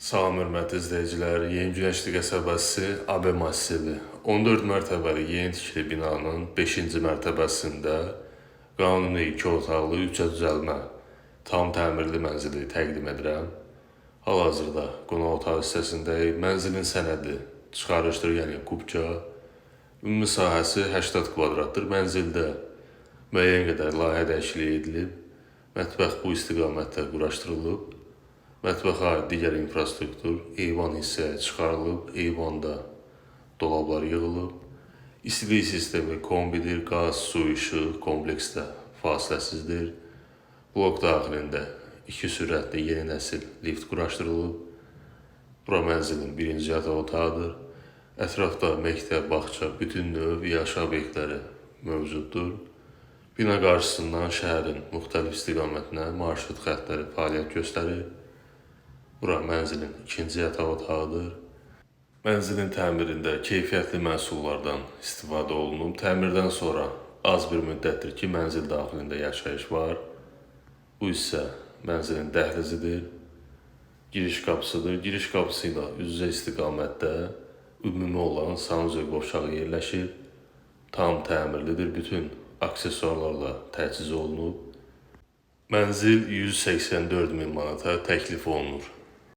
Salam hörmətli izləyicilər, Yeni Günəşli qəsəbəsi AB massivi 14 mərtəbəli yeni tikili binanın 5-ci mərtəbəsində qanuni 2 otaqlı 3-ə düzəlmə tam təmirli mənzili təqdim edirəm. Hal-hazırda qonaq otağı hissəsindəyik. Mənzilin sənədi çıxarışdır, yəni kupça. Ümumi sahəsi 80 kvadratdır. Mənzildə müəyyən qədər layihə dəyişikliyi edilib. Mətbəx bu istiqamətdə quraşdırılıb. Mətbəxə aid digər infrastruktur eyvan hissəyə çıxarılıb, eyvanda dolablar yığılıb. İstilik sistemi kombidir, qaz, su, işıq kompleksdə fasiləsizdir. Blok daxilində iki sürətli yeni nəsil lift quraşdırılıb. Bura mənzilin birinci yataq otağıdır. Ətrafda məktəb, bağça, bütün növ yaşayış obyektləri mövcuddur. Bina qarşısından şəhərin müxtəlif istiqamətinə marşrut xəttləri fəaliyyət göstərir. Bura mənzilin ikinci yataq otağıdır. Mənzilin təmirində keyfiyyətli məhsullardan istifadə olunub. Təmirdən sonra az bir müddətdir ki, mənzil daxilində yaşayış var. Bu hissə mənzilin dəhlizidir. Giriş qapısıdır. Giriş qapısı ilə üz-üzə istiqamətdə ümumi olan sanuzel qovşağı yerləşir. Tam təmirlidir. Bütün aksesuarlarla təchiz olunub. Mənzil 184 min manata təklif olunur.